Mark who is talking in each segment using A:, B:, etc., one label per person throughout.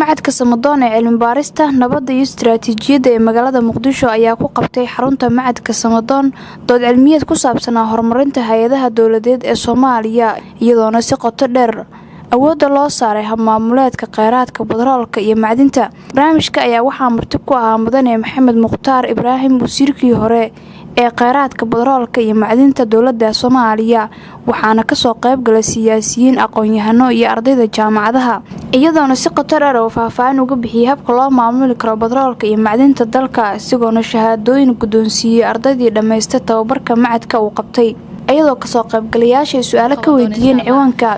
A: Macadka Samadoon ee cilmi-baarista nabadda iyo istiraatiijiyadda ee magaalada Muqdisho ayaa ku qabtay xarunta Macadka Samadoon dood cilmiyeed ku saabsanaa horumarinta hay'adaha dowladeed ee Soomaaliya, iyadoona si qoto dheer awoodda loo saaray habmaamuleedka kheyraadka batroolka iyo macdinta. Barnaamijka ayaa waxaa marti ku ahaa Mudane Maxamed Mukhtaar Ibraahim, wasiirkii hore ee kheyraadka batroolka iyo macdinta dowladda Soomaaliya, waxaana kasoo qayb galay siyaasiyiin, aqoon-yahano iyo ardayda jaamacadaha, iyadoona si qoto dheer oo faahfaahin uga bixiyey habka loo maamuli karo batroolka iyo macdinta dalka, isagoona shahaadooyin guddoonsiiyey ardaydii dhammaystay tababarka macadka uu qabtay, iyadoo kasoo qaybgalayaasha ay su-aalo ka weydiiyeen ciwaanka.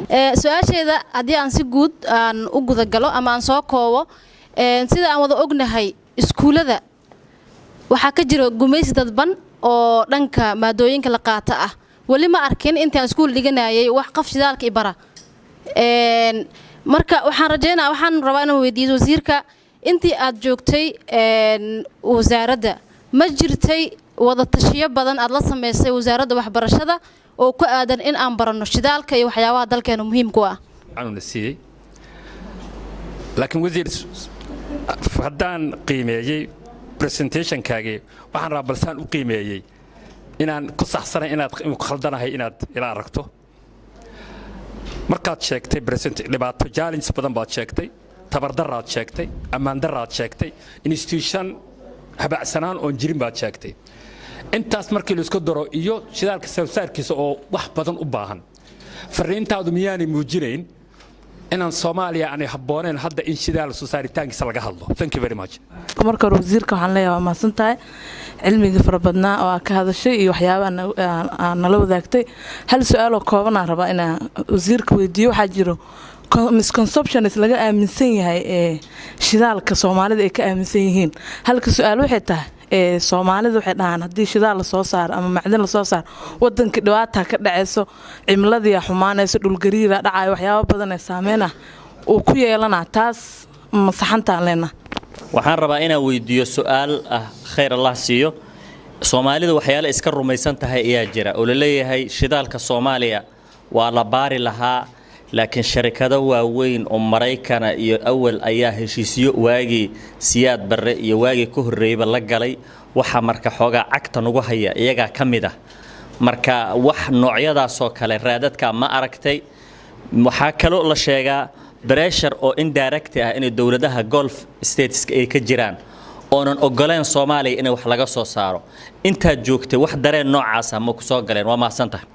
B: Su-aasheeda haddii aan si guud aan u gudagalo ama aan soo koobo, sida aan wada ognahay, iskuullada waxaa ka jira gumaysi dadban oo dhanka maadooyinka la qaata ah. Weli ma arkin intaan iskuul dhiganayay wax qof shidaalka i bara. Marka waxaan rajaynaa, waxaan rabaa inaan weydiiyo wasiirka: intii aad joogtay wasaaradda, ma jirtay wada tashiyo badan aad la samaysay wasaaradda waxbarashada oo ku aadan in aan baranno shidaalka iyo waxyaabaha dalkeena muhiimku ah?
C: Na siiyey, laakiin wasiir, haddaan qiimeeyey presentationkaagii, waxaan rabaa balsaan u qiimeeyey inaan ku saxsanay, inaad khaldanahay, inaad ila aragto. Markaad sheegtay dhibaato, challenge badan baad sheegtay, tabardaraad sheegtay, ammaandaraad sheegtay, institution habacsanaan oon jirin baad sheegtay. Intaas markii laisku daro iyo shidaalka soosaarkiisa oo wax badan u baahan, fariintaadu miyaanay muujinayn inaan Soomaaliya aanay habbooneen hadda in shidaal soo saaritaankiisa laga hadlo? Thank you very much.
D: Marka hore, wasiirka waxaan leeyahay waa mahadsan tahay cilmigii fara badnaa oo aad ka hadashay iyo waxyaabaha aan nala wadaagtay. Hal su-aaloo kooban aan rabaa inaan wasiirka weydiiyo. Waxaa jiro misconceptions laga aaminsan yahay ee shidaalka Soomaalida ay ka aaminsan yihiin. Halka su-aal waxay tahay, ee Soomaalida waxay dhahaan haddii shidaal lasoo saaro ama macdan lasoo saaro, wadanka dhibaata ka dhaceyso, cimiladii xumaanayso, dhulgariira dhacayo, waxyaabo badan ee saameyn ah uu ku yeelanaa. Taas ma saxantaan leenaha?
E: Waxaan rabaa inaan weydiiyo su-aal ah. Khayr Allah siiyo. Soomaalida waxyaale iska rumaysan tahay ayaa jira oo la leeyahay shidaalka Soomaaliya waa la baari lahaa, laakiin sharikado waaweyn oo Maraykana iyo awal ayaa heshiisyo waagii Siyaad Barre iyo waagii ka horreeyeyba la galay. Waxa marka xoogaa cagta nugu haya iyagaa ka mid ah. Marka wax noocyadaasoo kale raadadka ma aragtay? Waxaa kaloo la sheegaa pressure oo indirect ah inay dowladaha Gulf stateska ay ka jiraan oonan ogoleen Soomaaliya inay wax laga soo saaro. Intaad joogtay, wax dareen noocaasa ma ku soo galeen? Waa mahadsantahay.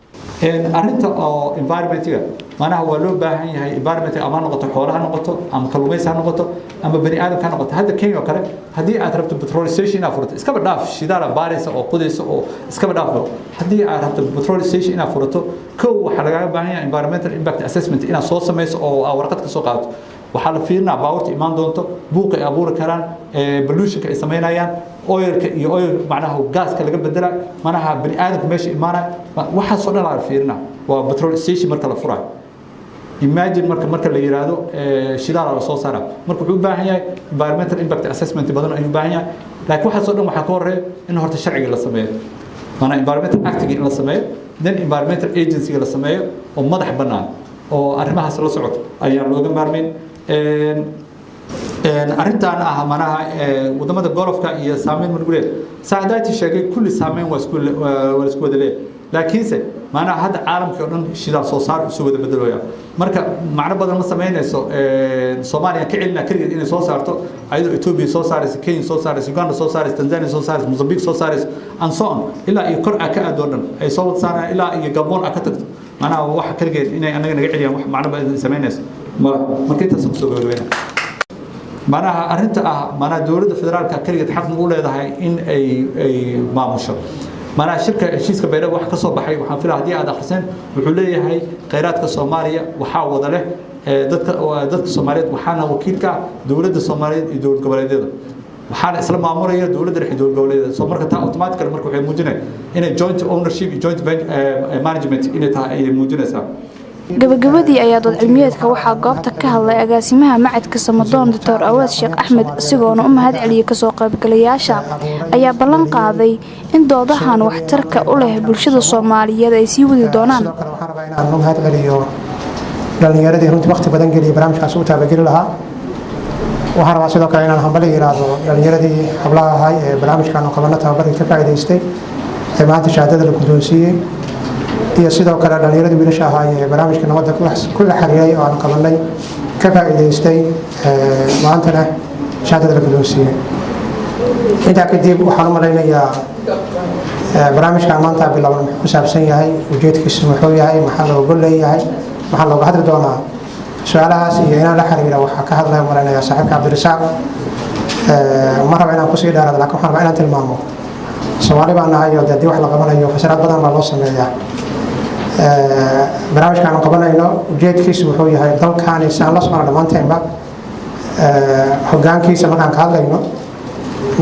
F: Arrinta oo environmentiga, macnaha waa loo baahan yahay environmentiga, ama ha noqoto xoolo ha noqoto, ama kalluumaysi ha noqoto, ama bani aadamka ha noqoto. Hadda Kenya oo kale, haddii aad rabto petrol station inaad furato, iskaba dhaaf shidaala baaraysa oo qodaysa oo iskaba dhaafo, haddii aad rabto petrol station inaad furato, kow waxaa lagaaga baahan yahay environmental impact assessment inaad soo samayso oo aad warqad ka soo qaadato. Waxaa la fiirinaa baabuurta imaan doonto, buuqa ay abuuri karaan, pollutionka ay samaynayaan, oilka iyo oil, macnaha gaaska laga bedela, macnaha bani aadamka meesha imaanaya, waxaasoo dhan la fiirinaa. Waa petrol station marka la furayo. Imagine marka la yiraahdo shidaal la soo saara, marka wuxuu u baahan yahay environmental impact assessment badan ayuu u baahan yahay. Laakiin waxaasoo dhan waxaa ka horeeya in horta sharciga la sameeyo, maanaa environmental actiga in la sameeyo, then environmental agency la sameeyo oo madax bannaan oo arrimahaas la socoto ayaan looga maarmayn. Arrintan ah manaha wadamada Gulfka iyo saameyn marguleed saadaati sheegay, kulli saameyn waa isku wada leeyahay. Laakiinse macnaha hadda caalamkii oo dhan shidaal soo saar isu wada bedelooya. Marka macno badan ma samaynayso Soomaaliya ka celina keligeed inay soo saarto, ayadoo Ethiopia soo saarayso, Kenya soo saarayso, Uganda soo saarayso, Tanzania soo saarayso, Mozambique soo saarayso and so on, ilaa iyo kor a ka aadoo dhan ay soo wada saarayaan, ilaa iyo Gabon a ka tagto. Macnaha waxa keligeed inay anaga naga celiyaan wax macno badan samaynayso. Marka intaas kusoo gabagabayna, macnaha arrinta ah macnaha dowladda federaalka keligeed xaq ma u leedahay in ay maamusho? Macnaha shirka heshiiska Baydhabo wax ka soo baxay, waxaan filaa haddii aad akhriseen, wuxuu leeyahay kheyraadka Soomaaliya waxaa wada leh dadka Soomaaliyeed, waxaana wakiilka ah dowladda Soomaaliyeed iyo dowlad goboleedyada, waxaana isla maamulaya dowladda dhexe, dowlad goboleedyada. So marka taa automatically marka waxay muujinaya inay joint ownership iyo joint management inay tahay ayay muujinaysaa.
A: Gabagabadii ayaa dood cilmiyeedka waxaa goobta ka hadlay agaasimaha macadka Samadoon, Doctor Awaad Sheekh Axmed, isagoona u mahad celiyey kasoo qaybgalayaasha, ayaa ballan qaaday in doodahan waxtarka u leh bulshada Soomaaliyeed ay sii wadi doonaan.
G: Sidoo kale waxaan rabaa inaan u mahad celiyo dhallinyaradii runtii waqti badan geliyay barnaamijkaas u taabageli lahaa. Waxaan rabaa sidoo kale inaan hambali yiraahdo dhalinyaradii hablaha ahay ee barnaamijkan qabano tababarkii ka faa'iidaystay ee maanta shahaadada la guddoonsiiyey, iyo sidoo kale dhalinyaradii wiilasha ahay ee barnaamijka nabadda kula xiriiray oo aan qabanay ka faa'iidaystay, maantana shahaadada la guddoonsiiyey. Intaa kadib, waxaan u malaynayaa barnaamijkan maanta bilaaban muxuu ku saabsan yahay, ujeedkiisu muxuu yahay, maxaa looga leeyahay, maxaa looga hadli doonaa? Su-aalahaas iyo inaan la xiriira waxaa ka hadlaya malaynayaa saaxiibka Cabdirasaaq. Ma raba inaan kusii dheeraado, lakin waxaan rabaa inaan tilmaamo Soomaali baan nahay oo dee haddii wax la qabanayo fasiraad badan baa loo sameeyaa. Barnaamijkan aan qabanayno ujeedkiisu wuxuu yahay dalkaani si aan la socno dhammaanteenba hoggaankiisa markaan ka hadlayno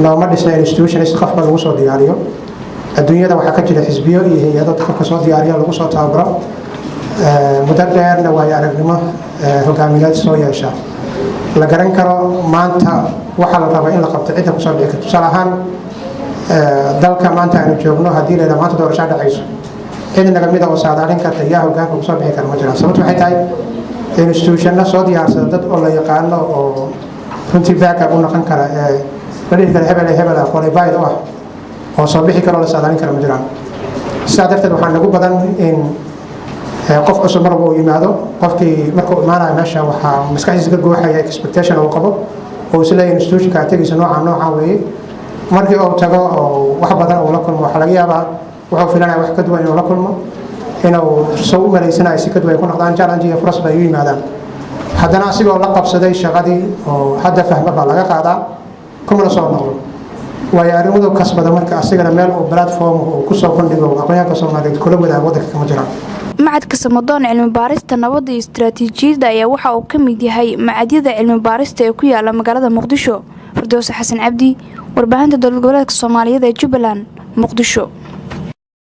G: nooma dhisna institutions qofka lagu soo diyaariyo. Adduunyada waxaa ka jira xisbiyo iyo hay-ado qofka soo diyaariyo, lagu soo tababaro, muddo dheerna waayo aragnimo hogaamineed soo yeesha, la garan karo maanta waxaa la rabaa in la qabto cidda kusoo dhici karto. Tusaale ahaan, dalka maanta aynu joogno haddii la yidhaha maanta doorashaa dhacayso, cid naga mida oo saadaalin karta yaa hogaanka kusoo bixi kara ma jiraan. Sababtu waxay tahay institutionna soo diyaarsada dad oo la yaqaano oo runtii backup u noqon kara ee la dhihi kara hebel hebel qualified u ah oo soo bixi karo la saadaalin kara ma jiraan. Sidaa darteed waxaa nagu badan in qof cusub marba uu yimaado. Qofkii markuu imaanayo meesha waxaa maskaxdiisa ka gooxaya expectation uu qabo oo isleeyahay institutionka aad tegaysa nooca nooca weeye. Markii uu tago oo wax badan uu la kulmo, waxaa laga yaabaa wuxuu filanaya wax ka duwan inuu la kulmo, inuu soo u malaysanayo si ka duwan ay ku noqdaan. Challenge iyo furas bay u yimaadaan. Haddana asigoo la qabsaday shaqadii oo hadda fahma baa laga qaadaa, kumana soo noqdo. Waayo arrimadu kasbada marka asigana meel uu platform uu kusoo bandhigo aqoonyahanka Soomaaliyeed kula wadaago waddanka kama jiraan.
A: Macadka Samadoon cilmi baarista nabadda iyo istaraatiijiyadda ayaa waxa uu ka mid yahay macadyada cilmi baarista ee ku yaala magaalada Muqdisho. Firdowse Xasan Cabdi, warbaahinta dowlad goboleedka Soomaaliyeed ee Jubbaland, Muqdisho.